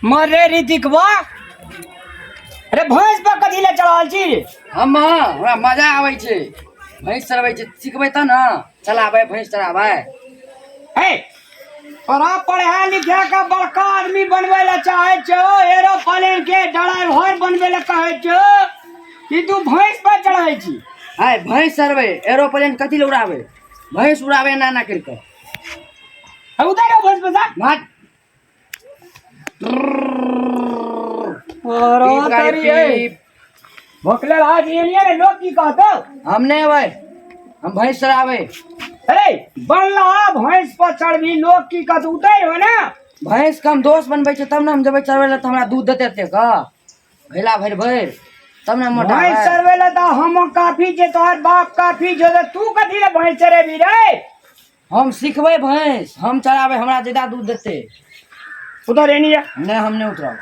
मरे ऋतिकवा, अरे भैंस पर कथी ले चढ़ल छी रे? हम हमरा मजा आबै छै, भैंस चरबै छै, सिखबै तऽ ने चलाबै, भैंस चराबै। हे, तोरा पढ़ा लिखा के बड़का आदमी बनबै लए चाहै छौ, एरोप्लेन के ड्राइवर बनबै लए कहै छौ कि तू भैंस पर चढ़ै छी? आय भैंस चरबै, एरोप्लेन कथी लए उड़ाबै? भैंस उड़ाबै एना एना करि कऽ। उतारो भैंस पर से। भाग। अरे पीप गाड़ी तेरी, ए। पीप। भोकले आज ये नहीं रे, लोग की कहतो? हम नहीं अबै, हम भैंस चराबै। अरे बनला भैंस पर चढ़बी, लोग की कहतो? उतर हो ना। भैंस के हम दोस्त बनबै छै तब ने हम जेबै चरबै लए, तऽ हमरा दूध देतै एतेक घैला भरि भरि, तब ने मोटा भैंस हेबै। चरबै लए तऽ हम काफी छै, तोहर बाप काफी छौ, तऽ तू कथी लए भैंस चरेबी रे? हम सिखबै भैंस, हम चराबै, हमरा ज्यादा दूध देतै। उधर एनी है। नहि, हम नहि उतरब।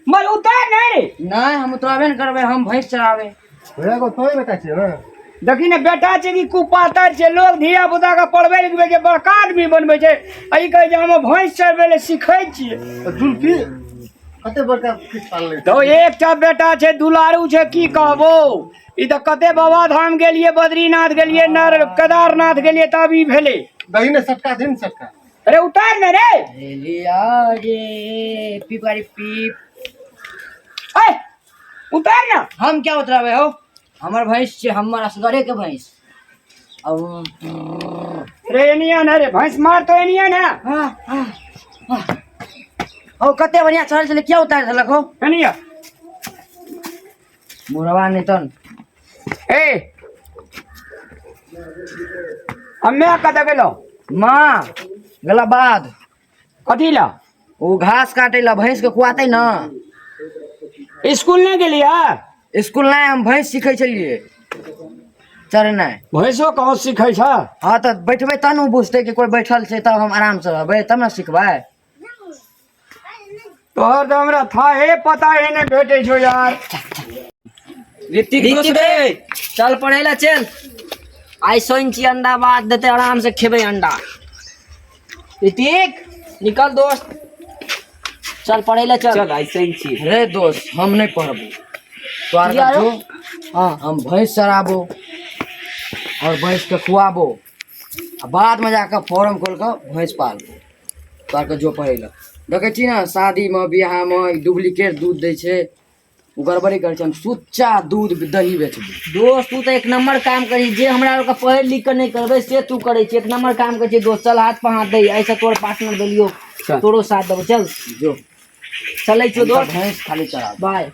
मर उतर नहीं रे। नहि, हम उतरबे ने करबै, हम भैंस चराबै। भैया को तोय बेटा छियै ने? देखी ने, बेटा छै कि कुपातर छै। लोग धिया पुता के पढ़बै लिखबै छै, बड़का आदमी बनबै छै, आ ई कहै छै हम भैंस चरबै लए सिखै छियै। तऽ जुल्फी कते बड़का किछु पालने तऽ एकटा बेटा छै, दुलारू छै, की कहबो। ई तऽ कते बाबा धाम गेलियै, बद्रीनाथ गेलियै, नर केदारनाथ गेलियै, तब ई भेलै। दही ने सटका दही ने सटका। अरे उतार ने रे। लिया रे पीप गाड़ी पीप। ए उतार ना। हम क्या उतरबै हो? हमर भैंस छै, हमर असगरे के भैंस। रे एनिया ना रे, भैंस मार तो एनिया ना। हो, कते बढ़िया चढ़ल छलै, किया उतारि देलक हो? एनिया। मुरवा नहि तन। ए हम्मे कतऽ गेलौ? माँ गेला बाद। कथी ला? ओ घास काटे ला, भैंस के खुआते ना। स्कूल नहि गेलियै? स्कूल नहि, हम भैंस सीखै छलियै चढ़नाइ। भैंसो कहाँ सीखै छ? हँ तऽ बैठबै तब ने ओ बुझतै कि कोइ बैठल छै, तब हम आरामसँ रहबै, तब ने सिखबै। तोहर तऽ हमरा थाहे पता हे नहि भेटै छौ यार। ऋतिक दोस्त रे, चल पढ़ै ला चल। आइ शनि छी, अंडा भात देते, आराम से खेबै अंडा। ऋतिक निकल दोस्त, चल पढ़ै ला चल। चल, ऐसे ही छी। रे दोस्त, हम नहि पढ़बो। तोहर किया जो। हाँ। हम भैंस चराबो और भैंस के खुआबो आ बाद में जाकर फॉर्म खोल कऽ भैंस पालबो। तोहर के जो पढ़ै ला। देखै छी ने, शादीमे बियाहमे डुप्लीकेट दूध दै छै, ओ गड़बड़ी करै छै। हम सुच्चा दूध दही बेचबै। दोस्त, तू तऽ एक नंबर काम करी। जे हमरा आरके पढ़ि लिख कऽ नहि करबै से तू करै छी। एक नंबर काम करै छी दोस्त। चल, हाथ पर हाथ दै, ऐसे तोर पार्टनर देलियो, तोरो साथ देबो। चल जो। चलै छियो दोस्त। भैंस खाली चराबो। बाय।